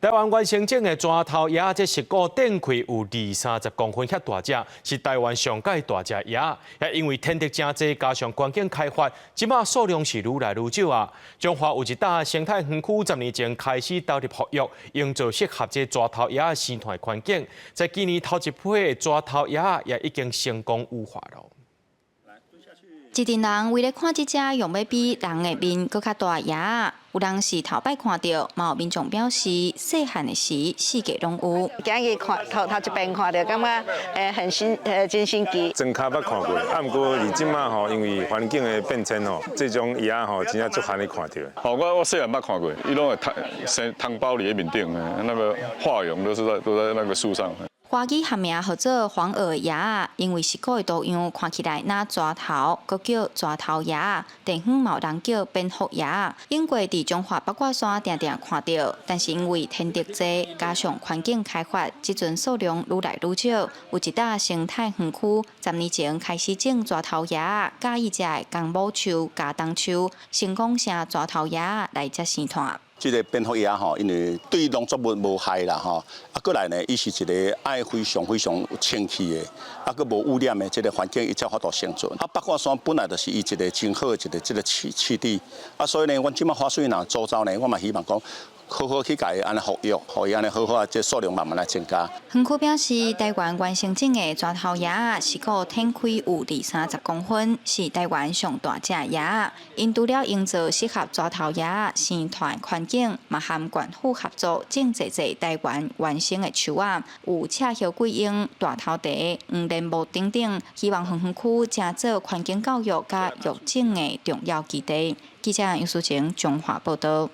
台灣原生種的蛇頭鴨，這食骨展開有二三十公分遐大隻，是台灣上蓋大隻鴨。也因為天敵誠濟，加上環境開發，這馬數量是愈來愈少啊。彰化有一搭生態園區，10年前開始投入復育，營造適合這蛇頭鴨生態環境。在今年頭一批的蛇頭鴨也已經成功羽化了。一陣人圍咧看這隻用欲比人的面閣較大鴨，有人是頭擺看著，嘛有民眾表示細漢的時四界攏有。今日看頭頭一遍看著，感覺很新真新奇。真較捌看過，啊，毋過佇這馬吼，因為環境的變遷吼，這種鴨吼真正足罕咧看著。哦，我細漢捌看過，伊攏會生糖包佇面頂，那個化蛹都在那個樹上。華語學名號做黃耳鴨，因為食骨的圖樣看起來若蛇頭，閣叫蛇頭鴨。地方嘛有人叫蝙蝠鴨。永過佇彰化八卦山定定看著，但是因為天敵濟，加上環境開發，這陣數量愈來愈少。有一搭生態園區10年前開始種蛇頭鴨，佮意遮的公母樹、茄苳樹，成功生蛇頭鴨來遮生湠。這個蝙蝠鴨吼，因為對農作物無害啦吼，啊，閣來呢，伊是一個愛非常非常清氣的，啊，閣無污染的這個環境，伊才有法度生存。啊，八卦山本來就是伊一個真好的一個這個棲棲地，啊，所以呢，阮這馬花水若周遭呢，我嘛希望講，好好去共伊按呢復育，予伊按呢好好啊，這數量慢慢來增加。園區表示，台灣原生種的蛇頭鴨食骨展開有二三十公分，是台灣上大隻鴨。𪜶除了營造適合蛇頭鴨生態環境，嘛和縣府合作種濟濟台灣原生的樹仔，有赤葉桂櫻、大頭茶、黃連木等等，希望予園區成做環境教育佮育種的重要基地。記者楊淑晴彰化報道。